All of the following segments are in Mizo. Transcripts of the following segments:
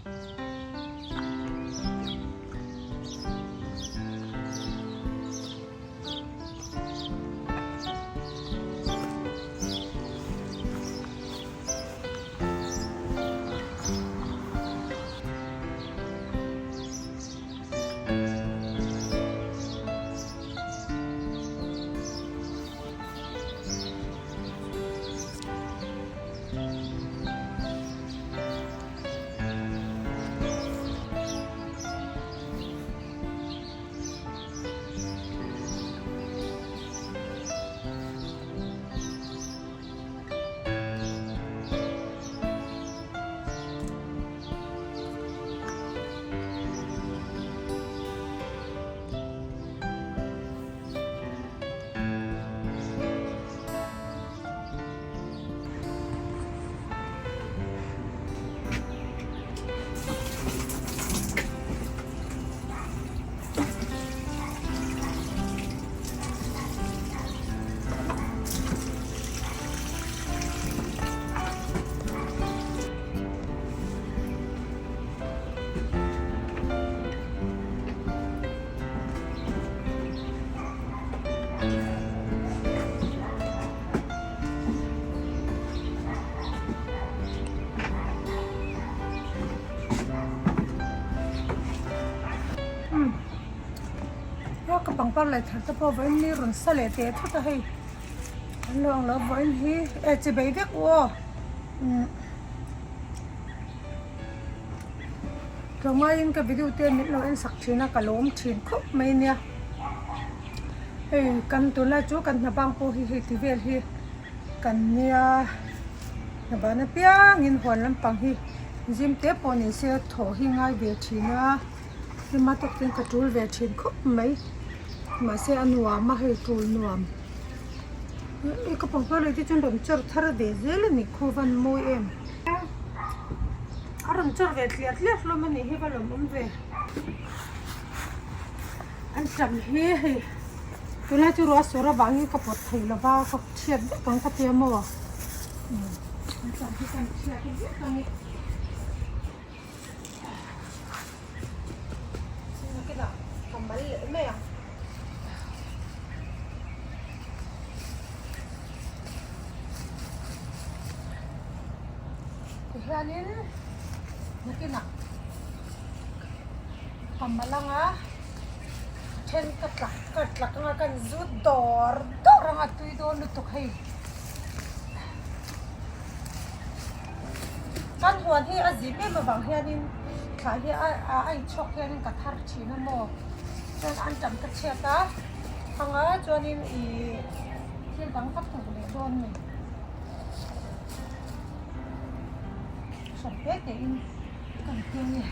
Umm ka pangpar leh thar te pawh vawiin ni rawn sa leh teh thut a hei an lo ang lo vawiin hi e chi bei vek u aw umm. Tlawngaiin ka video te min lo en sak thin a ka lawm thin khawp mai nia hei kan tunlai chu kan hna bang pawh hi hei ti vel hi kan nia hna ban apiangin huan lampang hi zim te pawh ni se thaw hi ngai ve thin a hema tawk ten ka tul ve thin khawp mai mahse a nuam a hei tul nuam ka pangpar leh te chuan rawn chawr thar ve zel a ni khaw van mawi em. A rawn chawr ve tliar tliar hlawm a nih hi va lawmawm ve. An tam hi hei tunlai chu ruah sur avangin ka pawt thei lo va ka chhiat vek ang ka tia maw an tam hi kan chhiat vek ang e. Nakinah ka mal leh mai ang. Tihianin nakinah ka mal anga then ka tlak ka tlak anga kan zut dawr dawr anga tui dawn lutuk hei. Kan huan hi a zim em avang hianin thla hi a a inchhawk hianin ka thar thin a maw chuan an tam ka chhiat a anga chuanin ih thil dang ka tuk leh dawn a ni hran te te in kan keng e.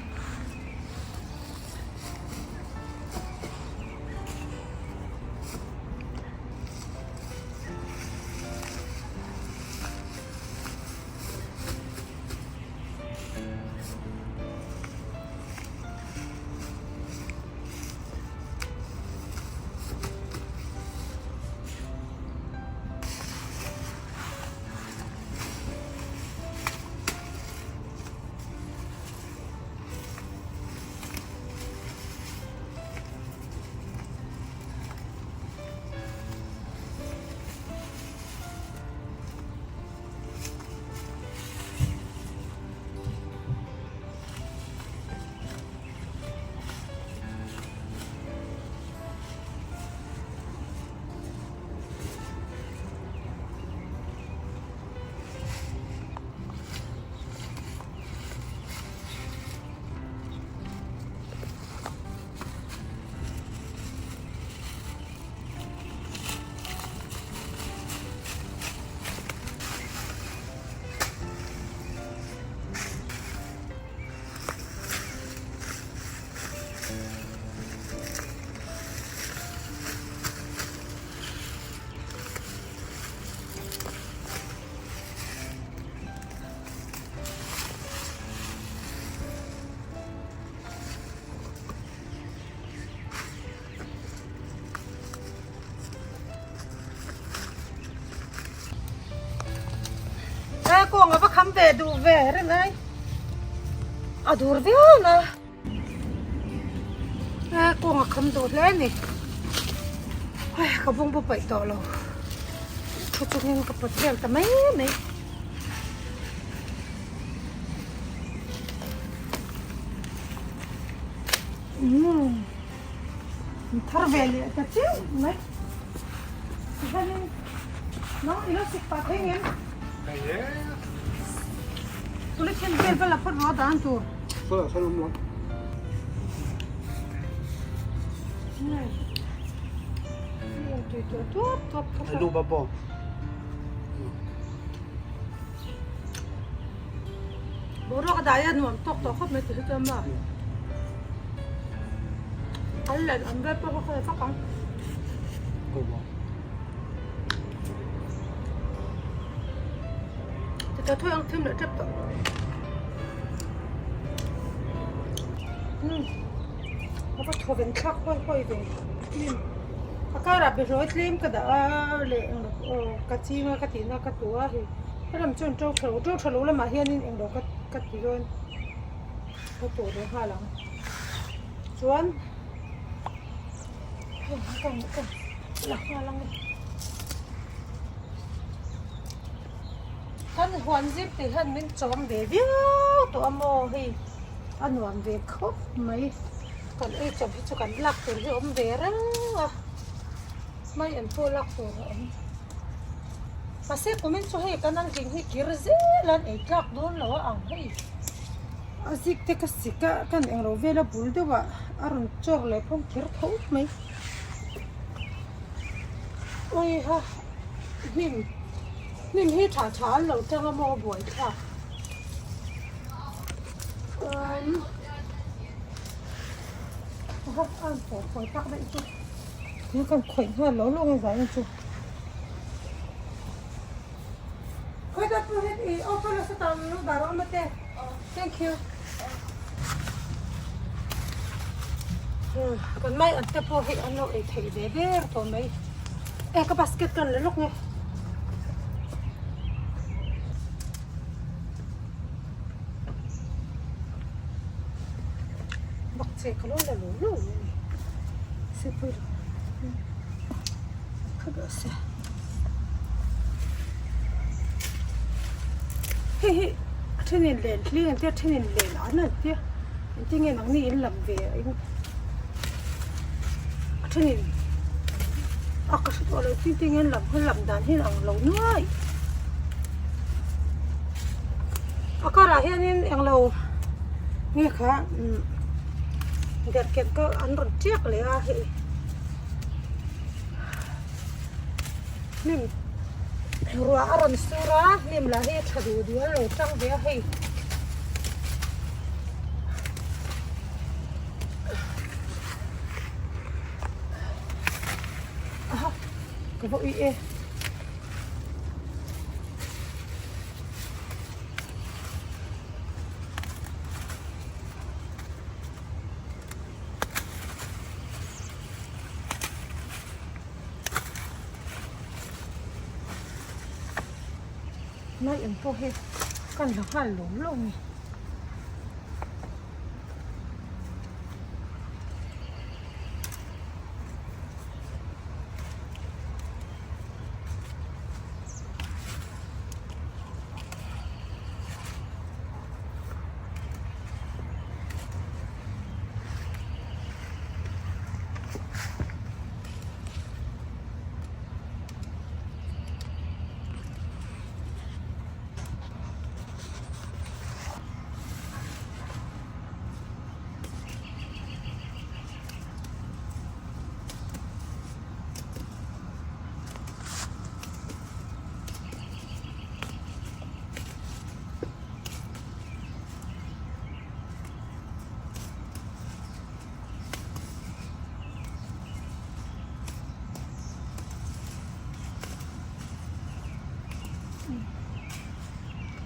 Kawng a va kham ve duh ve rin ai. A dur viau na. E kawng a kham duh hle a ni. Hei ka bawngbu paih tawh lo. Thu chungin ka pawt vel ta mai mai. Umm thar ve leh ta chiah mai. Tihianin nang i lo sik pah thei ngem? Thei e. Polythene vel va la phawt rawh a dan tur. Saw saw awm lo. Tui tawh tuap tuap kha. Lu ba bo. Boruak a dai a nuam tawk tawh khawp mai ti hi chuan maw. An len an vel pawh kha khawi vak ang. Ti thawi ang thim leh tep tawh. Hmm. A va thaw ven thlak hawi hawi ve. A karah behrawi tlem ka dah a leh ka ching a ka tihna ka tu a hei ka lam chuan to tha lo to tha lo lamah hianin englo ka ka ti dawn ka tuh leh nghal ang chuan hei ka ka la nghal ang e kan huan zir tih hian min chawm ve viau tawh a maw hei a nuam ve khawp mai. Kan ei chawp hi chu kan lak tur hi a awm ve reng a, mai an pawh lak tur a awm. Mahse kumin chu hei kan an hling hi kir zel a, an ei tlak dawn lo a ang hei. A zik te ka sik a, kan englo vel a bul deuh ah a rawn chawr leh phawm kher tho mai. Awiha hnim hnim hi tha tha an lo tang a maw buaithlak. Kan khawih nghal lo lo nge zai ang chu thank you kan mai an te pawh hei an lo ei theih ve ber tawh mai e ka basket kan la lawk nge. Bak che ka lo la lo lo mai a ni sepui lo kha ber se hei hi a thenin len hling an tia a thenin len an an tia engtin nge nangni in lam ve a in a thenin a ka hre tawh lo tin tin nge an lam kha lam dan hi a ang lo nuai. A karah hianin englo nge kha umm derhken kha an rawn tiak leh a hei hnim ruah a rawn sur a hnim lah hi a tha duh duh a lo tang ve a hei. Aha ka va ui e. Mai ang pawh hi kan la nghal lo lo a ni.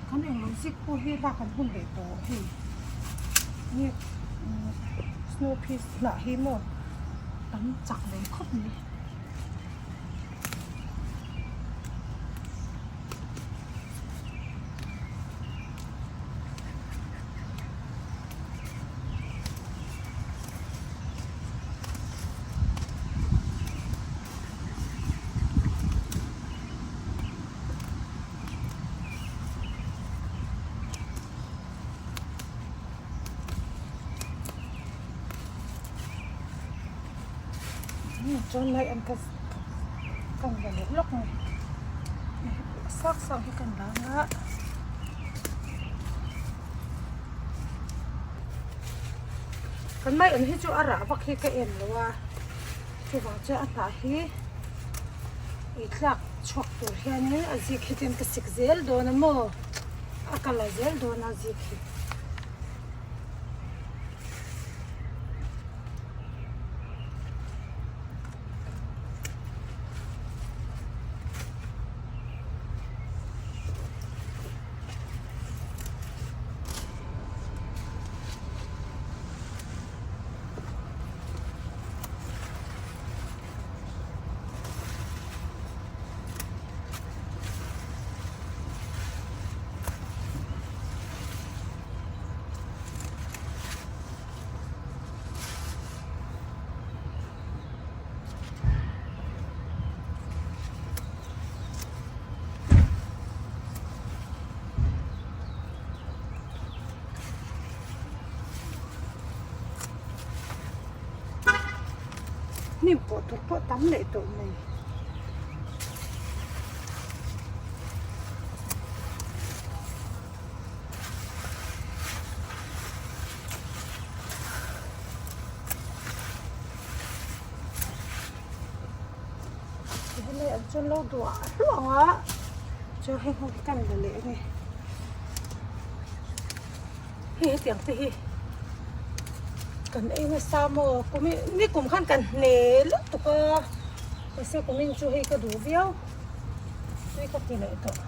Kan englo zik pawh hi lak an hun leh tawh hei nge snow peas hnah hi maw tam chak ve khawp mai. Chuan lai an ka kan la leh lawk mai sak sak hi kan la ang a. Kan mai an hi chu a rah vak hi ka en lo a chuvang chuan a hnah hi ei tlak chhuak tur hianin a zik hi chuan ka sik zel dawn a maw a ka la zel dawn a zik hi. Hnim pawh tur pawh tam leh tawh mai. Helai an chuan lo duah hluah ang a chuan hei ho hi kan la leh a ni hei hetiang te hi kan ei nasa maw kum hi nikum khan kan hne lutuk a mahse kumin chu hei ka duh viau tui ka ti leh tawh.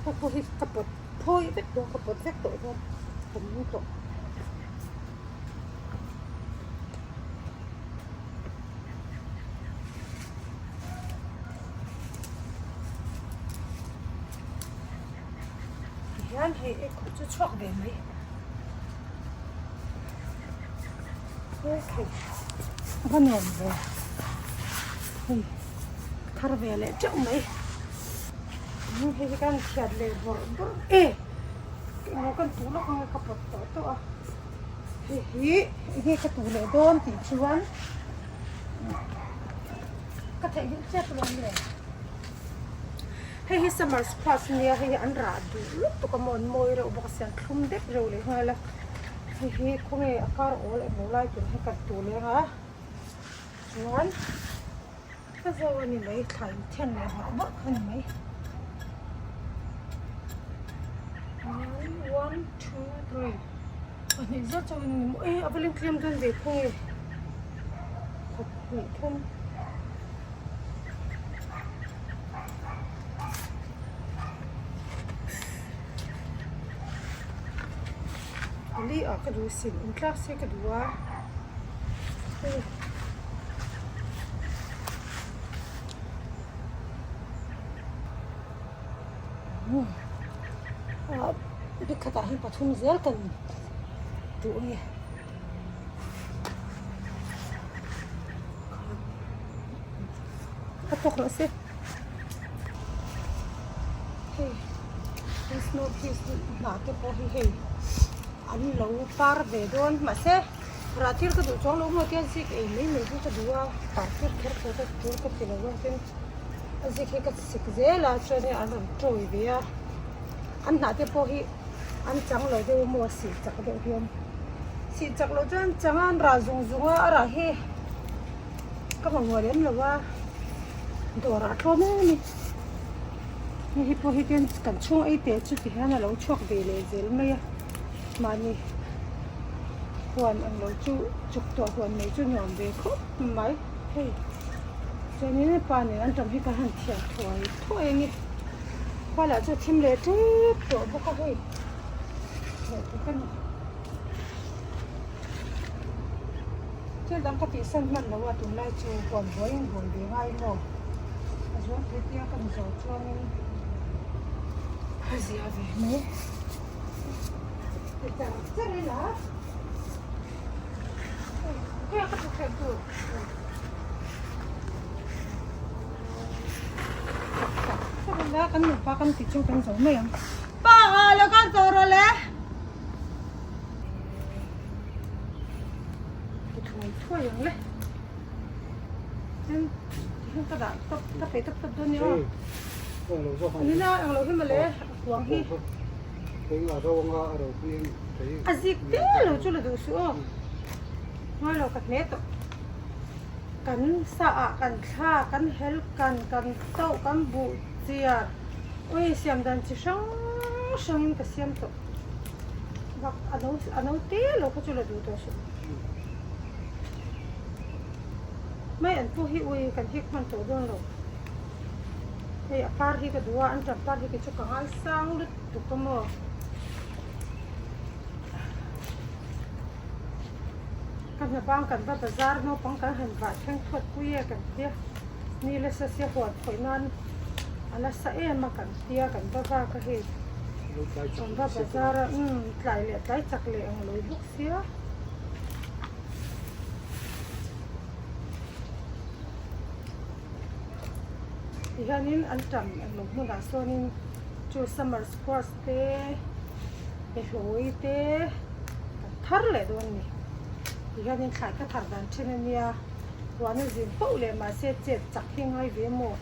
Hei pawh hi ka pawt phawi vek dawn ka pawt vek tawh dawn ka ning tawh. Tihian hei ek kawt chu chhuak ve mai okay a va nuam ve hei thar ve leh teuh mai hei hi kan thiat leh bawrh bawrh e englo kan tuh lawk ang e ka pawt tawh tawh a hei hi enge ka tuh leh dawn tih chuan ka theihnghilh chiah chu lo ni le. Hei hi summer squash ania hei hi an rah duh lutuk a maw an mawi reuh bawk a sia an thlum deuh reuh leh nghal a hei hi khawnge a kar awl emaw lai tur hi kan tuh leng a chuan ka zo a ni mai thla in then leh vah vah kha a ni mai one two three pahnih zet chuan a ni maw e a va leng tlem dawn ve khawnge khat hnih thum. Pali ah ka duh sin in tlak se ka duh a hei ah bikhat ah hian pathum zel kan duh a ni. A tawk rawh se hei he snow peas hnah te pawh hi hei an lo par ve dawn mahse rah tir ka duh chuang lo maw tia zik ei mai mai hi ka duh a par tir kher kher ka tul ka ti lo a tin a zik hi ka sik zel a chuan in an rawn tawi ve a an hnah te pawh hi an chang lo deuh maw a sih chak deuh hian sih chak loh chuan chang a an rah zung zung a a rah hi. Ka mamawh lem lo a dawrah a tlawm em a ni hei hi pawh hi ten kan chhung ei teh chu ti hian a lo chhuak ve leh zel mai a mahni huan ang lo chu chuk tawh huan mai chu nuam ve khawp mai hei chuanin pa nen an tam hi ka han thiam thuai thuai a ni khua lah chu a thim leh tep tawh bawk a hei leh bawk a ni. Thil dang ka tihsan hman lo a tunlai chu huan buai in buai ve ngai maw? Chuan hetia kan zawh chuanin a zia ve mai. Ti char char ila hei ka thu thleng tur. Char ila kan nupa kan tih chu kan zo mai ang. Pa ha lo kan zo rawh le. Ti thuai thuai ang le. Tin tihian ka dah tawp ka pe tawp tawp dawn nia. Nina ang lo hi mawle a kuang hi. A zik te lo chu la duh suh aw. Ngai lo ka hne tawh. Kan sa ah kan thla kan hel kan kan tauh kan buh chiar ui siam dan chi hrang hrang in ka siam tawh. Bak a no a no te lo kha chu la duh tawh suh. Mai an pawh hi ui kan hik hman tawh dawn lo. Hei a par hi ka duh a, an ṭap par hi kei chu ka ngaisang lutuk a maw. Ka hna bang kan va bazar naupang kan han vah thleng thuat pui e kan tia. Ni la sa sia huan khawih nan a la sa em a kan tia kan va vak a hei. Kan va bazar a umm tlai leh tlai chak leh ang lo bawk sia. Tihianin an ṭam englo hmunah sawnin chu summer squash te behlawi te kan thar leh dawn a ni. Tihianin thlai ka thar dan ṭhin a nia, huan a zin poh leh mahse chet chak hi ngai ve maw?